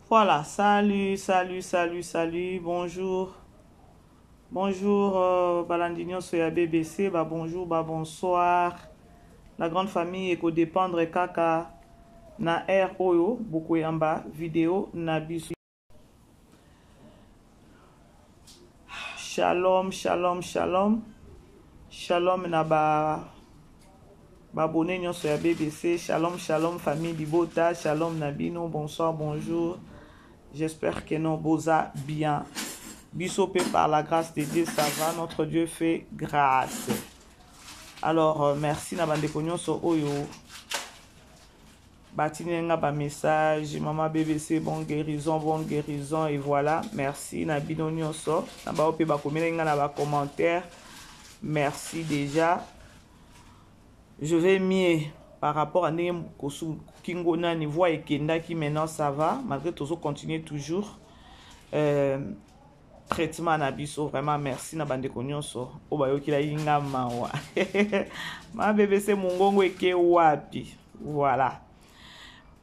Voilà, salut, salut, salut, salut, bonjour. Bonjour, balandi nyonso ya BBC, ba bonjour, ba bonsoir. La grande famille eko dépendre kaka na air oyo bokoyamba vidéo na biso. Shalom, shalom, shalom. Shalom na ba babone nyonso ya BBC. Shalom, shalom famille Libota. Shalom na bino. Bonsoir, bonjour. J'espère que non boza bien. Biso pe par la grâce de Dieu, ça va. Notre Dieu fait grâce. Alors, merci na bandeko nyonso oyo batindi nga ba message mama BBC, bonne guérison, bonne guérison, et voilà, merci na bino nyonso na bao pe bakomela nga na ba commentaire, merci déjà. Je vais mieux par rapport à ndenge kosu kingo nani voix ekendaki, maintenant ça va malgré tozo continuer toujours traitement na biso. Vraiment merci na bandeko nyonso oyo bayokelaki nga mawa, ma BBC mongongo eke wapi. Voilà,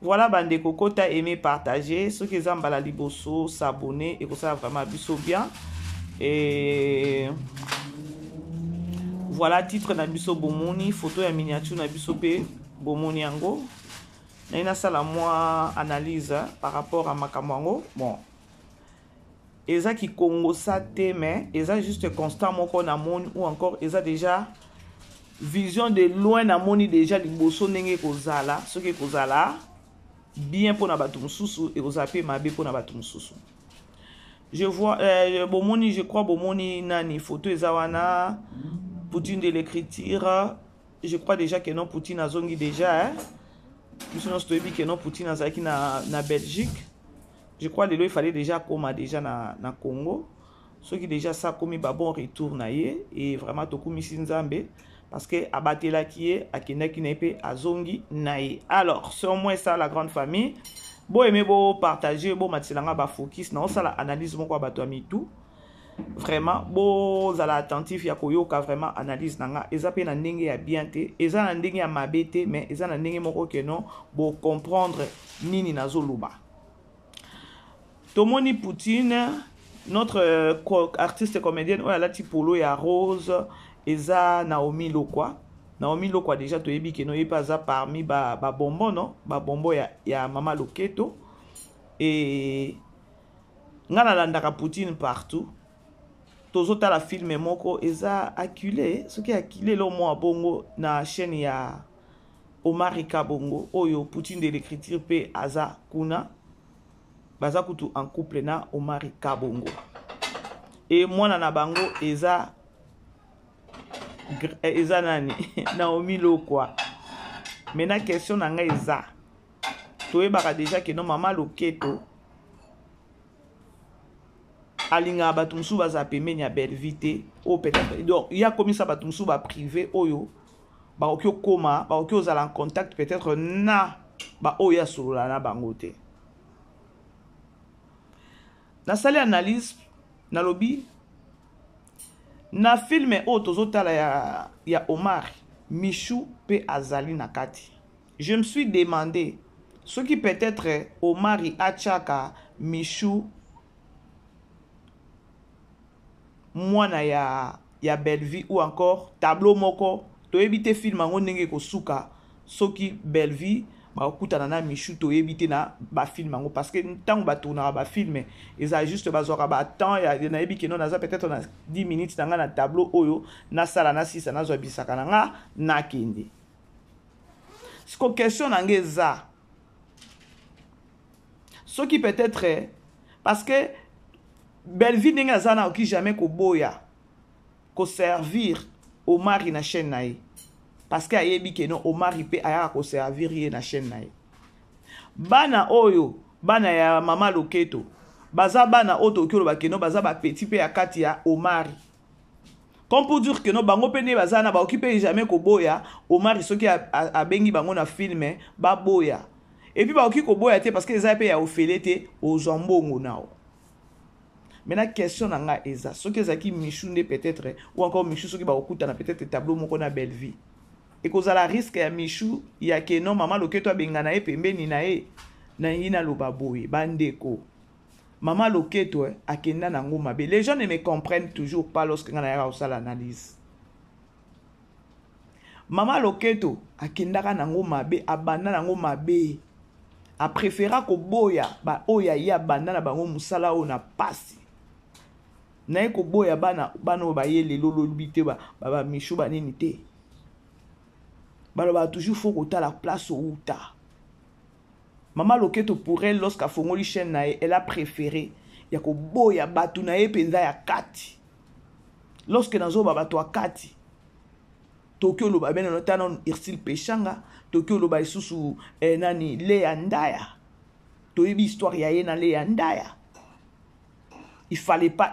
voilà bandeko, kota aimer, partager. Soki eza mbala liboso, s'abonner, ekosala vraiment biso bien. Et voilà, titre na biso bomoni, photo ya miniature na biso mpe bomoni yango. Naye nasala mwa analyse par rapport à makambo yango. Bon, eza kikongosa te, mais eza juste constat moko namoni, ou encore eza déjà vision de loin. Namoni déjà liboso ndenge ekozala. Soki ekozala bien mpona bato mosusu, ekozala mpe mabe mpona bato mosusu. Je vois, bomoni, je crois bomoni nani photo eza wana, Poutine de l'écriture. Je crois déjà que non, Poutine azongi déjà, hein? Biso nyonso toyebi que non, Poutine azalaki na Belgique. Je crois lelo il fallait déjà akoma déjà na Congo. Soki déjà sa akomi, ba bon retour na ye. Et vraiment tokumisi Nzambe parce que abatelaki ye, akendaki na ye mpe azongi na ye. Alors c'est au moins ça, la grande famille. Boaime, bopartage, bomatisela bafocus. Naosala analyse moko ya bato ya mitu. Vraiment bozala attentif ya koyoka vraiment analyse na nga. Eza mpe na ndenge ya bien te, eza na ndenge ya mabe te, mais eza na ndenge moko ke non, bocomprendre nini nazoloba. Tomoni Poutine, notre artiste comédienne oyo alati polo ya rose, eza Naomi Lokwa. Naomi Lokwa, déjà toyebi ke no, ye mpe aza parmi babonbon, ba no babonbon ya mama Loketo. E nga nalandaka Poutine partout. Tozotala film moko eza Acculé, soki Acculé elo mwa bongo, na chaîne ya Omarika Bongo, oyo Poutine de l'écriture mpe aza kuna. Baza kutu en couple na Omari Kabongo e mwana na bango eza nani, Naomi Lokwa. Maintenant, question na ngai eza, toyebaka déjà ke no, mama Loketo alingaka bato mosusu bazala pembeni ya Bellevie te, oyo peut-être donc ye akomisa bato mosusu baprivé oyo bakoki okóma, bakoki ozala en contact peut-être na baoyo asolola na bango te. Nasali analyse, nalobi na film oyo tozotala ya Omar, Michou mpe azali na kati. Je me suis demandé soki peut-être Omari atiaka Michou mwana ya Bellevie, ou encore tableau moko. Toyebi te film yango ndenge ekosuka, soki Bellevie bakokutana na Michou, toyebi te na bafilm yango, parce que ntango batournaka bafilm, eza juste bazwaka batemps ya nayebi ke no, naza peut-être na 10 minutes na ngai na tableau oyo, nasala, nasisa, nazwa bisaka na nga, nakende. Siko question na ngai eza soki peut-être, parce que Bellevie ndenge aza na, oki jamais koboya koservir Omari na chaîne na ye, parce que ayebi ke no, Omari mpe ayaka koservir ye na chaîne na ye. Bana oyo, bana ya mama Loketo, baza bana oyo tokoki oloba ke no, baza bapeti mpe ya kati ya Omari, comme pour dire que no, bango mpe nde baza na, bakoki mpe jamais koboya Omari soki abengi bango na film, baboya. Et puis bakoki koboya te, parce que eza mpe ya ofele te, ozwa mbongo nao. Maintenant, question na nga eza soki ezalaki Michou nde peut-être, ou encore Michou soki bakokutana peut-être tableau moko na Bellevie, ekozala risque ya Michou ya ke non, mama Loketo abengana ye pembeni na ye. Nalingi naloba boye bandeko, mama loketo akenda nango mabe. Les gens ne me comprennent toujours pas lorsque nga nayaka kosala analyse. Mama loketo akendaka nango mabe, abanda nango mabe, apréféra koboya baoyo aye abanda na bango mosala oyo na pasi naye koboya bana bana oyo baye lelo lobi te, bamishu banini te. Balobaka toujours faut kotala place outa. Mama loketo, pour elle, lorsque afongoli chaîne na ye, elle a préféré ya koboya bato na ye mpenza ya kati. Lorsque nazoba bato ya kati, toki oloba bene nota nano Ursile Peshanga, toki oloba lisusu nani, Lea Ndaya. Toyebi histoire ya ye na Lea Ndaya. Il fallait pas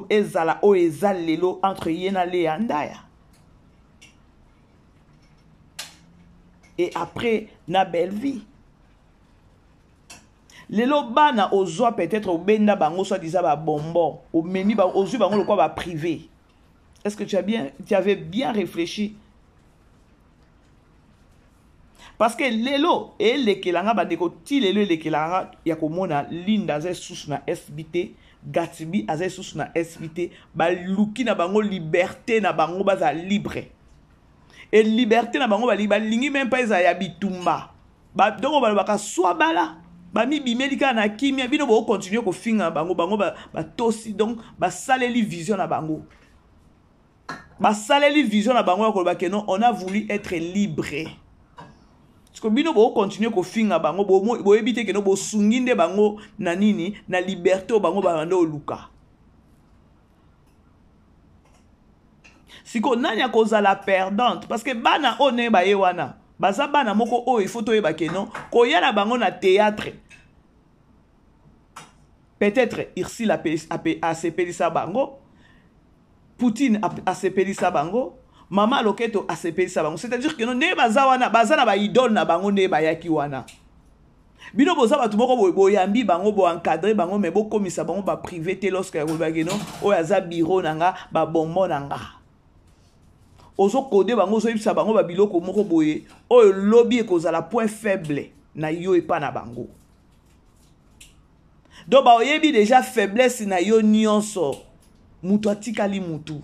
ezala oyo eza lelo entre ye na Lea Ndaya et après na Bellevie. Lelo bana ozwa, peut-être obenda bango soi-disant babonbon, omemi, ozwi bango lokwa baprivé. Est-ce que tu avais bien réfléchi? Parce que lelo elekelanga, bandeko, ti lelo elekelanga ya komona Linda aza lisusu na SB te, Gatibi aza lisusu na SB te. Baluki na bango liberté na bango, baza libre e liberté na bango balingi même pas ezala ya bitumba. Donc balobaka swa bala bamibimeli kaka na kimia. Bino bokontinue kofinga bango, bango batosi. Donc basaleli vision na bango, basaleli vision na bango ya koloba ke non, on a voulu être libre. Parce que bino bokontinue kofinga bango, boyebi te ke non, bosungi nde bango na nini, na liberté oyo bango babanda oluka. Sikoyo nani akozala perdante? Parce que bana oyo ndenge baye wana, baza bana moko oyo il faut toyeba ke non, koya na bango na théâtre, peut-être Ursile asepelisa bango, Poutine asepelisa bango, mama loketo asepelisa bango. C'est-à-dire que non, ndenge baza wana, baza na baidole na bango. Ndenge bayaki wana, bino boza bato moko boye, boyambi bango, boencadre bango, mais bokomisa bango baprivé te. Lorsque ya kolobaki non, oyo aza bureau na nga, babonbon na nga, ozokode bango, ozoyebisa bango babiloko moko boye oyo lobi ekozala point faible na yo epa na bango. Donc baoyebi déjà faiblesse na yo nyonso. Moto atikali mutu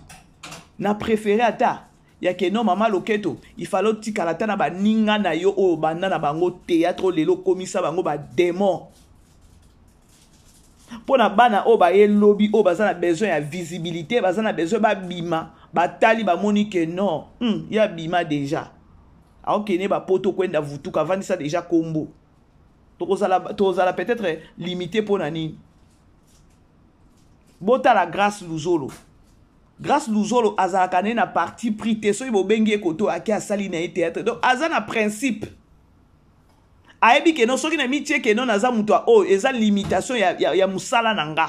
na préféré ata ya ke non, mama loketo, ifale otikala ata na baninga na yo oyo banda na bango théâtre. Oyo lelo okomisa bango badémon mpo na bana oyo baye lobi, oyo baza na besoin ya visibilité, baza na besoin babima. Batali, bamoni ke non, ye abima déjà, aokende bapoto kwenda vutuka, avandisa déjà kombo. Tokozala peut-être limité. Mpo na nini? Botala Grâce Luzolo. Grâce Luzolo azalaka ne na parti pris te. Soki bobengi ye koto, ake asali na ye théâtre. Donc aza na principe, ayebi ke non, soki na mitie ke non, naza moto oyo eza limitation ya mosala na nga.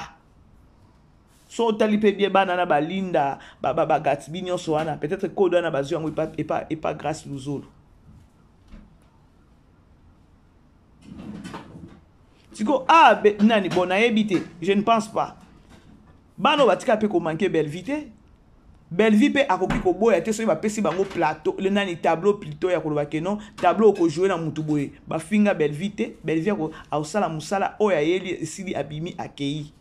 So otali mpe bien, bana na balinda, bagatibi nyonso wana, peut-être code wana bazwi yango epa Grâce Luzolo. Siko ah, nani, bon, nayebi te, je ne pense pas bana oyo batika mpe komanke Bellevie te. Bellevie mpe akoki koboya te soki bapesi bango plateau, le nani, tableau plutôt, ya koloba ke non, tableau okojoue na mutu boye. Bafinga Bellevie te. Bellevie akosala mosala oyo ayeli, esili, abimi, akei.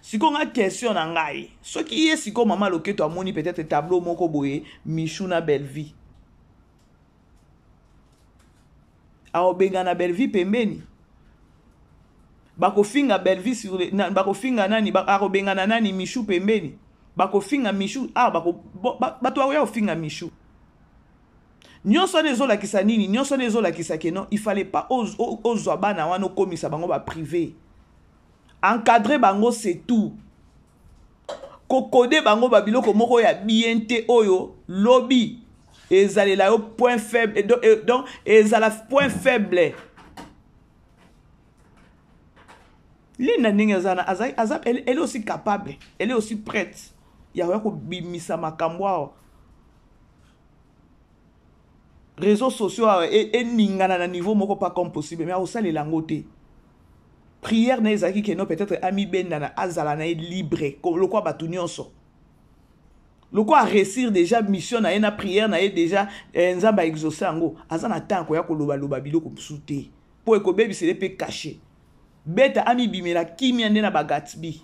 Sikoyo nga question na ngai, soki ye sikoyo mama loketo amoni peut-être tableau moko boye, Michou na Bellevie, aobengana Bellevie pembeni, bakofinga Bellevie sur le, na, bakofinga nani, akobengana nani, Michou pembeni, bakofinga Michou. Ah, bato bakoya kofinga Michou. Nyonso wana ezolakisa nini? Nyonso wana ezolakisa ke non, il fallait pas ozwa bana wana, okomisa bango baprivé. Encadre bango, c'est tout. Kokode bango babiloko moko ya bien te oyo lobi ezalela yo point faible. Donc ezala point faible. Linda ndenge aza na aza, elle est aussi capable, elle est aussi prête ya koya kobimisa makambo awa, réseaux sociaux awa eningana na niveau moko pas comme possible. Mais akosalela yango te. Prière na ye ezalaki ke non, peut-être amibendana, azala na ye libre lokwa bato nyonso. Lokola aresir déjà mission na ye na prière na ye déjà eh, Nzambe a exauce yango, aza na temps koya koloba loba biloko mosusu te mpo ekobebisele mpe cachet. Beta amibimela kimia nde na ba Gatsby.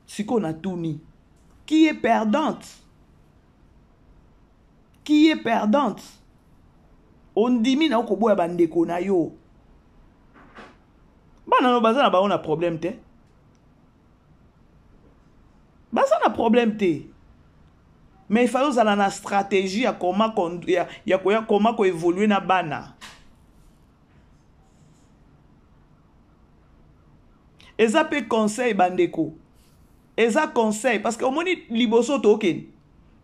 Sikoyo natuni, qui est perdante? Qui est perdante? Ondimi na okoboya bandeko na yo. Bana no baza na bango na problème te. Baza na problème te. Mais il fallait ozala na stratégie ya comment ya, ya koya comment ko évoluer na bana. Eza pe conseil bandeko. Eza conseil parce que omoni liboso tokende.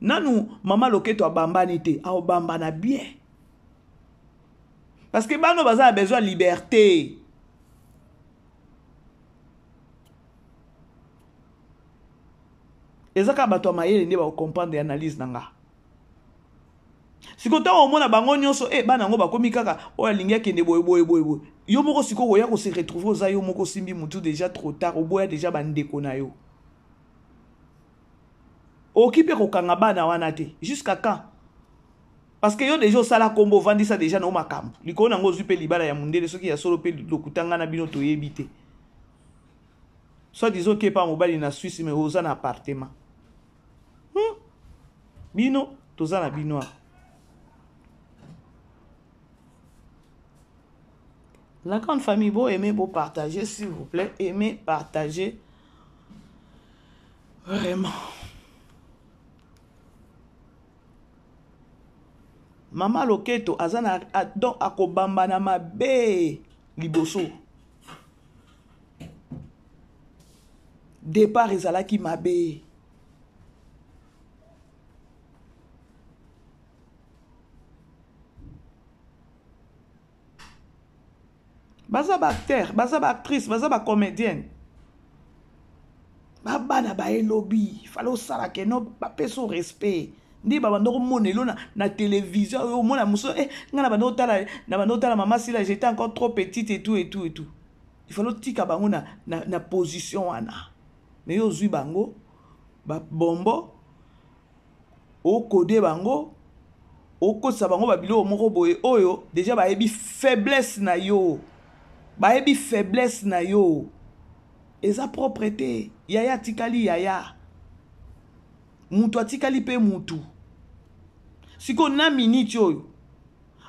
Nanu mama loketo abambani te, aobambana bien. Parce que bano baza na besoin liberté. Eza kaka bato ya mayele nde bakokomprendre analyse na nga. Sikoyo ntango omona bango nyonso eh, bana yango bakomi kaka oyo alingi akende boye boye boye boye, yo moko sikoyo oya kose retrouver oza yo moko osimbi mutu déjà trop tard, oboya déjà bandeko na yo. Okoki mpe kokanga bana wana te jusqu'à quand? Parce que yo déjà osala kombo, ovandisa déjà na yo makambo likolo nango, ozwi mpe libala ya mondele, soki ya solo mpe lokuta nga na bino toyebi te. Soit disant oke epa mobali na Suisse, mais oza na appartement. Bino toza na bino awa. La grande famille, bo aimer, bo partager, s'il vous plaît. Aimez, partagez. Vraiment. Mama Loketo aza na donc akobamba na mabe liboso. Départ ezalaki mabe. Baza ba acteur, baza ba actrice, baza ba comédienne. Ba bana ba elobi, fallait osala ke no ba peso respect. Nde ba bando komona elo na, na télévision, oyo omona mosusu, eh, nga na bando otala, na bando otala mama Sila, j'étais encore trop petite et tout et tout et tout. Il fallait otika bango na, na, na position wana. Mais yo ozwi bango, ba bombo, okode bango, okotisa bango ba biloko moko boye oyo déjà bayebi faiblesse na yo. Bayebi faiblesse na yo. Eza propre te. Yaya atikali yaya. Mutu atikali pe mutu. Siko na minute oyo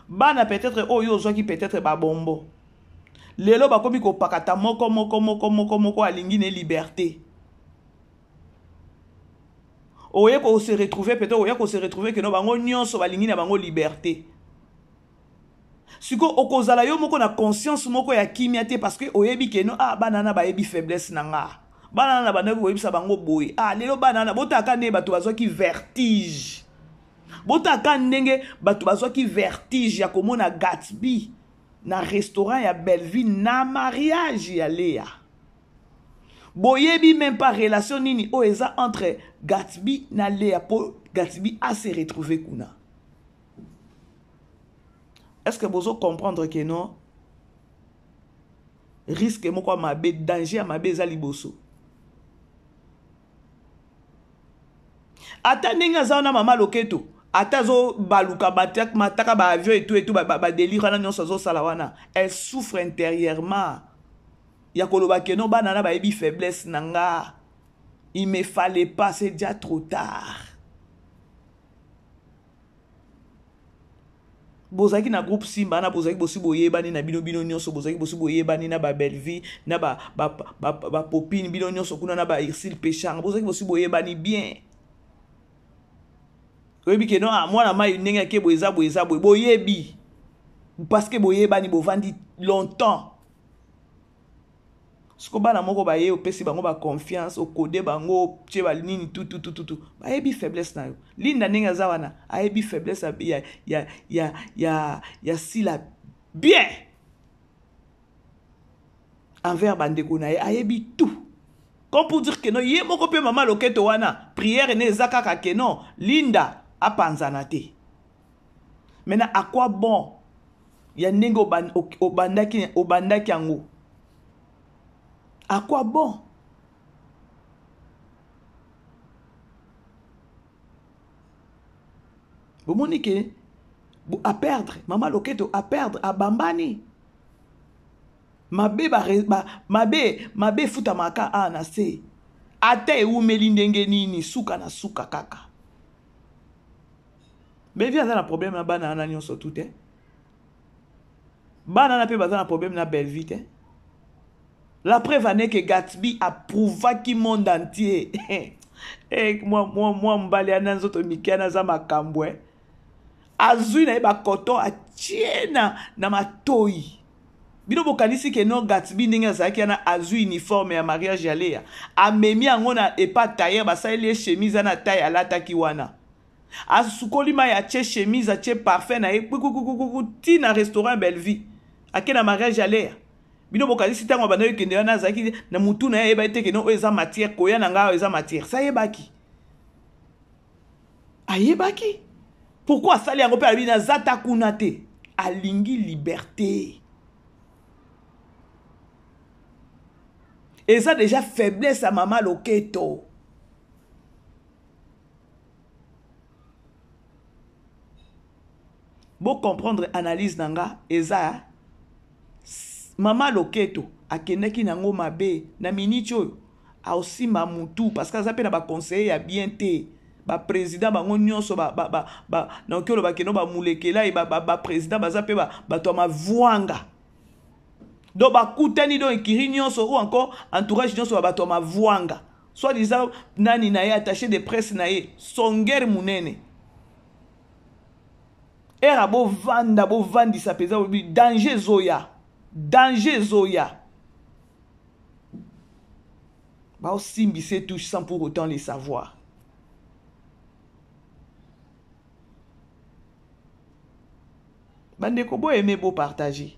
bana peut-être oyo ozwaki peut-être ba bombo. Lelo bakomi kopakata moko moko moko moko moko alingi ne liberté. Oye ko se retrouver peut-être oye ko se retrouver que no bango nyonso balingi na bango liberté. Siko okozala yo moko na conscience moko ya kimia te parce que oyebi que no, ah, bana na bayebi faiblesse na nga. Bana na bandaki koyebisa bango boye. Ah, lelo bana na botaka nde bato bazwaki vertige. Botaka ndenge bato bazwaki vertige ya komona Gatsby na restaurant ya Bellevue na mariage ya Léa. Boyebi même pas relation nini oyo eza entre Gatsby na Léa po Gatsby a se retrouver kuna. Est-ce que bozo comprendre que non? Risque moko ya mabe, danger ya mabe eza liboso. Ata ndenge aza wana mama Loketo, ata azo baluka mataka ba avion et tout et tout, ba délire wana nyonso azo sala wana, elle souffre intérieurement. Ya koloba que non bana na bayebi faiblesse na nga. Il me fallait pas, c'est déjà trop tard. Bozalaki na groupe Simba na bozalaki bosi boyebani na bino bino nyonso, bozalaki bosi boyebani na ba Bellevue, na ba, ba, ba, ba, ba Popine, bino nyonso kuna na ba Ursule Pechanga, bozalaki bosi boyebani bien. Oyebi ke non, ah, mwana mai ndenge ake boye eza boye eza boye, boyebi. Parce que boyebani bovandi longtemps. Siko bana moko baye opesi bango ba confiance, okode bango, tie ba nini tout tout tout tout tout. Bayebi faiblesse na yo. Linda ndenge aza wana, ayebi faiblesse ya ya ya ya ya Sila bien. Envers bandeko na ye, ayebi tout. Comme pour dire que non, ye moko pe mama loketo wana, prière ne eza kaka que non, Linda apanzana te. Maintenant, à quoi bon? Ya ndenge obandaki yango. À quoi bon? Bomoni ke a perdre mama loketo, a perdre, abambani mabe, ba, ba, mabe mabe efutamaka awa na se, ata ewumeli ndenge nini, suka na suka kaka. Bevi aza na problème na bana wana nyonso tu te. Bana wana mpe baza na problème na Bellevue te. La preuve en est que Gatsby approuvaki monde entier. Eh, mwa mwa mwa mobali ana nzoto mike ana aza makambo eh. Azwi na ye bakoto atie na, na matoi. Bino bokanisi ke no Gatsby ndenge azalaki wana azwi uniforme ya mariage ya Lea, amemi yango na epa tailleur, basaleli ye chemise wana taille alataki wana. Asukoli mai, atie chemise, atie parfum na ye kwikukwikuku ti na restaurant Bellevue. Ake na mariage ya Lea. Bino bokanisi ntango abandaki kokende wana azalaki na mutu na ye, ayebaki te ke no oyo eza matière, koya na ngai awa eza matière. Sa ayebaki. Ayebaki. Pourquoi asali yango mpe alobi naza ta kuna te? Alingi liberté. Eza déjà faiblesse ya mama Loketo. Bo comprendre analyse na nga, eza mama Loketo akendaki nango mabe na minute oyo aosimba mutu parce que aza pe na ba conseiller ya bien te. Ba président bango nyonso ba, ba, ba, ba, nakoki oloba keno ba mulekelai, ba, ba, ba président baza pe ba, bato ya mavwanga. Donc bakutani donc ekiri nyonso ou encore entourage nyonso ba bato ya mavwanga. Soit disant nani na ye attaché de presse na ye songere munene. Era bovanda bovandisa mpenza bobi danger ezoya, danger ezoya. Baosimbisa touche sans pour autant le savoir. Bandeko bo aimer, bo partager.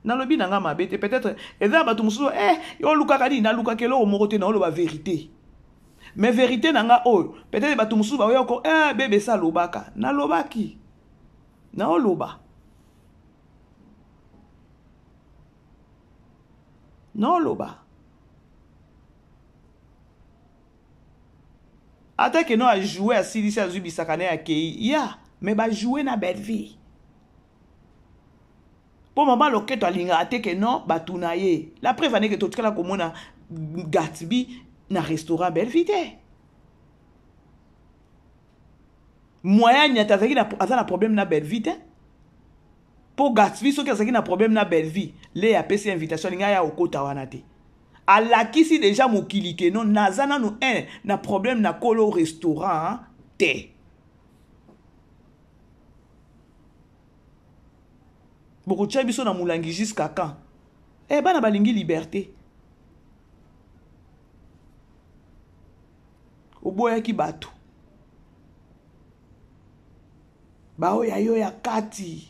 Nalobi na nga mabe te, peut-être eza na bato mosusu, eh, yo olukaka nini? Nalukaka eloko moko te, naoloba vérité. Mais vérité na nga oyo, peut-être bato mosusu baoya ko, eh, bebe sa alobaka. Nalobaki. Naoloba. Naoloba. Ata ke no a jouer asilisi azwi bisaka na ye akei ya, mais ba jouer na Bellevue. Po mama Loketo alingaka te ke non bato na ye. La preuve aneke totikala komona Gatsby na restaurant Bellevue te. Moyen nyata azalaki na, aza na problème na Bellevue te. Po Gatsby soki azalaki na problème na Bellevue, le apesi invitation alingi aya okota wana te. Alakisi déjà mokili ke non naza nanu un na problème na kolo restaurant te. Bokotia biso na mulangi jusqu'à quand? Eh bana balingi liberté. Oboyaki bato. Baoya yo ya kati.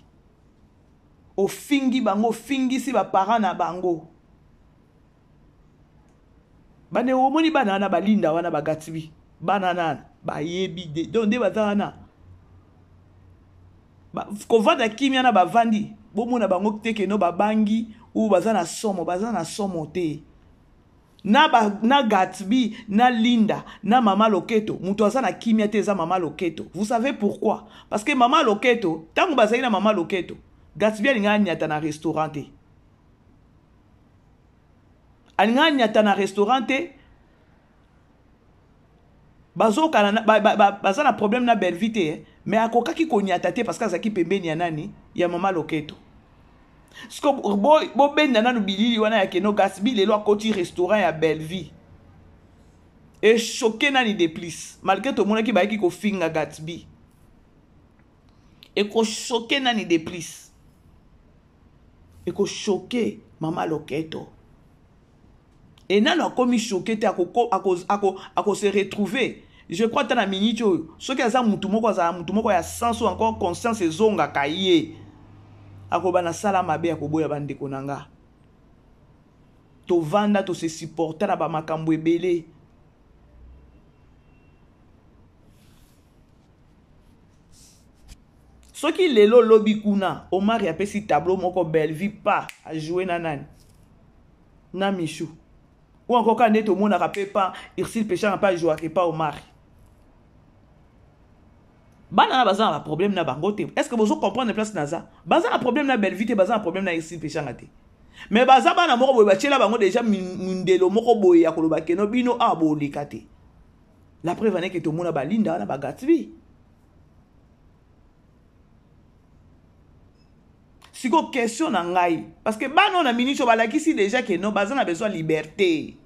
Ofingi bango, ofingisi ba parents na bango. Bande omoni bana wana balinda wana ba Gatsby. Bana wana bayebi de donc nde baza wana. Ba, kovanda kimia na bavandi, bomona bango te ke no babangi ou baza na somo, baza na somo te. Na ba, na Gatsby, na Linda, na Mama Loketo, mutu aza na kimia te eza Mama Loketo. Vous savez pourquoi? Parce que Mama Loketo, tango bazali na Mama Loketo, Gatsby alingaka anyata na restaurant te. Alingaka anyata na restaurant te. Bazokana na, ba, ba, ba, baza na problème na Bellevue te, eh? Mais akokaki konyata te parce que azalaki pembeni ya nani? Ya Mama Loketo. Siko bo, bobenda nanu bilili wana ya Keno Gatsby lelo akoti restaurant ya Bellevue. E choqué nani de plus malgré tomonaki bayaki kofinga Gatsby. Eko choqué nani de plus? Eko choqué Mama Loketo. Et nanu akomi choqué te, ako, ako, ako, ako se retrouver. Je crois ata na minute oyo soki aza mutu moko, azala mutu moko ya sens ou encore conscience ezongaka ye. Akoba na sala mabe ya koboya bandeko na nga. Tovanda to se supporter na ba makambo ebele. Soki lelo lobi kuna Omar apesi tableau moko Bellevue pa a jouer na nani? Na Michou. Ou encore quand nde tomonaka pe pa Ursule Peshanga pa jouaka pa Omar. Bana na baza na baproblème na bango te. Est ce que bozo comprendre place naza? Baza na problème na Bellevue te, baza na problème na Ursule Peshanga te. Mais baza bana moko boye batiela bango déjà mindelo moko boye ya koloba keno bino awa boleka te. La preuve en est que tomona balinda wana ba Gatsby. Siko question na ngai parce que bana na minute balakisi déjà que non baza na besoin liberté.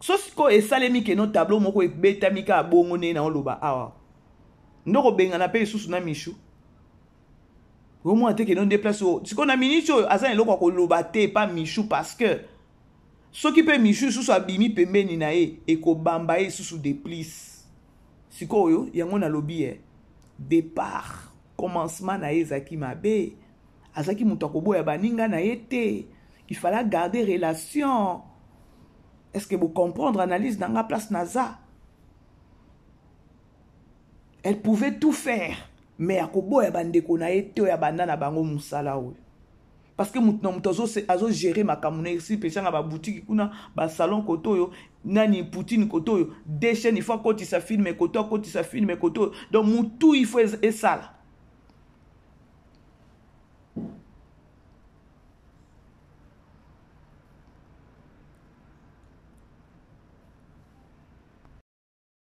So sikoyo esalemi ke no tableau moko ebetami kaka bongo ndenge na oloba awa. Ndoko bengana pe lisusu na Michou. Omona te ke no nde place oyo. Sikoyo na minute oyo aza na eloko ya koloba te pa Michou parce que soki pe Michou lisusu abimi pembeni na ye ekobamba ye lisusu de plus. Sikoyo yango nalobi eh départ commencement na ye ezalaki mabe. Azalaki moto akoboya baninga na ye te. Il fallait garder relation. Est-ce que vous comprendre analyse dans la place naza? Elle pouvait tout faire, mais akoboya bandeko na ye te ya banda na bango musala oyo. Parce que mutu na mutu azo azo gérer makambo na ye si peshanga ba boutique kuna ba salon koto oyo nani Poutine koto oyo deux chaînes il faut akotisa film koto akotisa film koto oyo donc mutu il faut esala.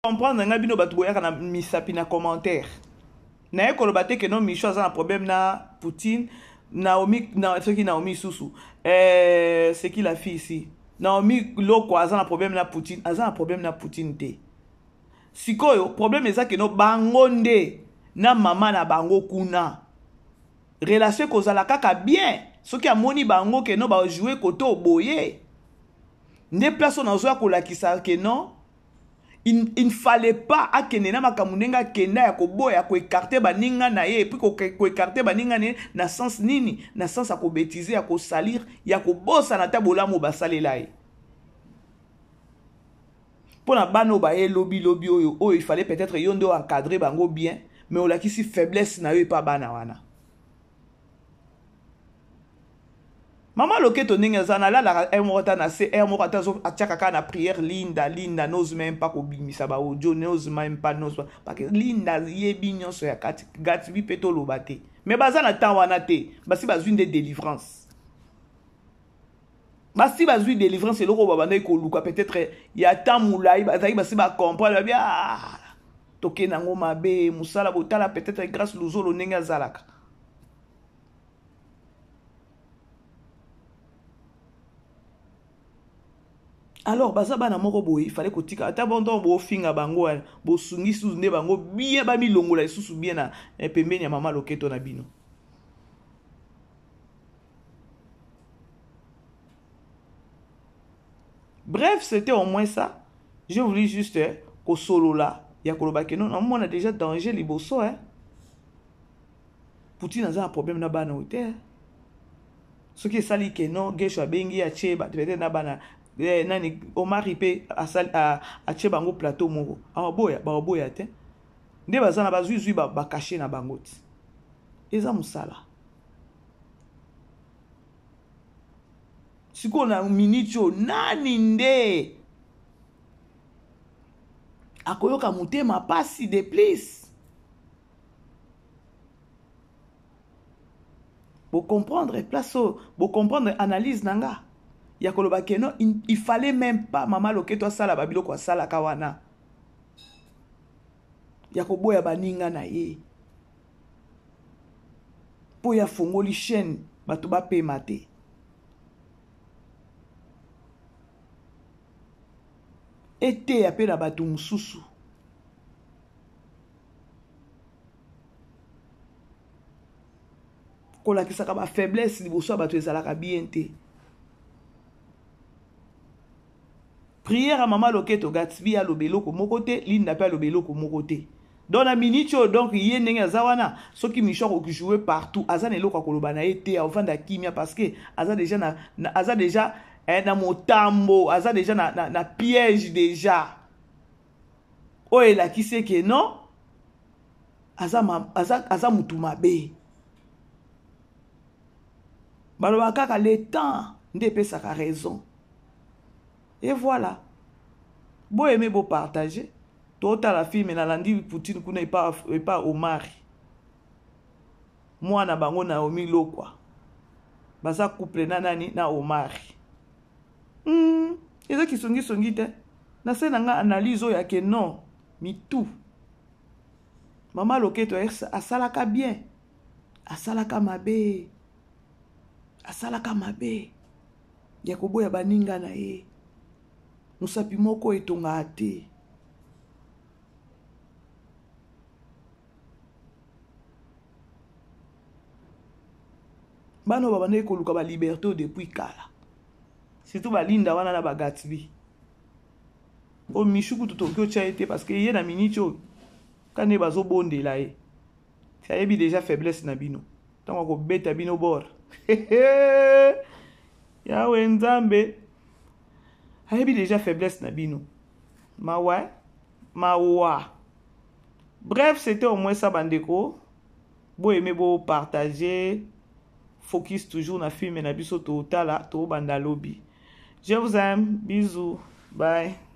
Comprendre nga bino bato boyaka na misapi na commentaire naye koloba te ke non Michou aza na problème na Poutine Naomi na soki Naomi susu eh, c'est qui la fille ici Naomi Loko aza na problème na Poutine aza na problème na Poutine te sikoyo problème eza ke no bango nde na mama na bango kuna relation ekozala kaka bien soki amoni bango ke no ba jouer koto boye nde place oyo nazoya kolakisa ke non il, il ne fallait pas akende na makambo ndenge akenda ya koboya koekarte baninga na ye epuis koekarte baninga na ye na sens nini na sens ya kobetize ya kosalir ya kobosana ata bolamu basalela ye mpo na bana oyo baye lobi lobi oyo oyo il fallait peut-être yo nde oencadre bango bien mais olakisi faiblesse na yo epa bana wana mama loketo ndenge aza nalalaka heure moko ata na se heure moko ata atiaka kaka na prière linda linda n'ose même pas kobimisa ba audio n'ose même pas n'ose pas parce que linda yebi nyonso ya kati Gatsby mpe toloba te mais baza na temps wana te basi bazwi nde délivrance basi bazwi délivrance eloko babandaki koluka peut-être ya temps molai bazalaki basi bacomprendre babi ah, tokende yango mabe mosala botala peut-être grâce luzolo ndenge azalaka alors baza bana moko boye il fallait kotika ata bonton bofinga bango wana bosungi susu nde bango bien bamilongola lisusu bien na eh, pembeni ya mama loketo na bino bref c'était au moins ça je voulais juste eh, kosolola ya koloba ke non namona déjà danger liboso eh. Poutine aza na problème na bana oyo te soki esali ke non gesho abengi atie bato peut-être na bana eh, nani omari mpe atie bango plateau moko ababoya baoboya te nde baza na bazwizwi bakashe na bango ti eza mosala sikoyo na miniti oyo nani nde akoyoka motema pasi de plus Bo comprendre place oyo, bo comprendre analyse na nga ya koloba que non il fallait même pas mama loketo asala ba biloko asalaka wana ya koboya baninga na ye mpo ye afongoli chaîne bato bapema te eteya mpe na bato mosusu Kolakisaka ba faiblesse liboso ya bato ezalaka bien te. Prière ya mama loketo Gatsby aloba eloko moko te, Linda pe aloba eloko moko te. Donc na minute oyo donc ye ndenge aza wana soki Michou akoki jouer partout aza na eloko ya koloba na ye te avanda kimia parce que aza déjà na, na aza déjà eh, na motambo aza déjà na, na, na piège déjà oyo elakisi eke non aza, ma, aza, aza mutu mabe balobaka kaka le temps nde epesaka raison et voilà boyeme bopartage. Totala film nalandi Poutine kuna epa epa Omari. Mwana bango Naomi Lokwa. Baza couple na nani na Omari. Eza kisongi songi te. Na se na nga analyse oyo ya ke non mitu. Mama Loketo asalaka bien. Asalaka mabe. Asalaka mabe. Ya koboya baninga na ye. Mosapi moko etongaka te. Bana oyo babandaki koluka ba liberté depuis kala. Surtout balinda wana na ba Gatsby. Oyo Michou kutu tokoki otya ye te parce que ye na miniti oyo kande bazobondela ye. Ti ayebi déjà faiblesse na bino. Ntango akobeta bino bord. Yawe Nzambe. Ayebi déjà faiblesse na bino. Mawa, mawa. Bref, c'était au moins ça bandeko. Bo aimer bo partager. Focus toujours na film na biso totala to banda lobi. Je vous aime. Bisous. Bye.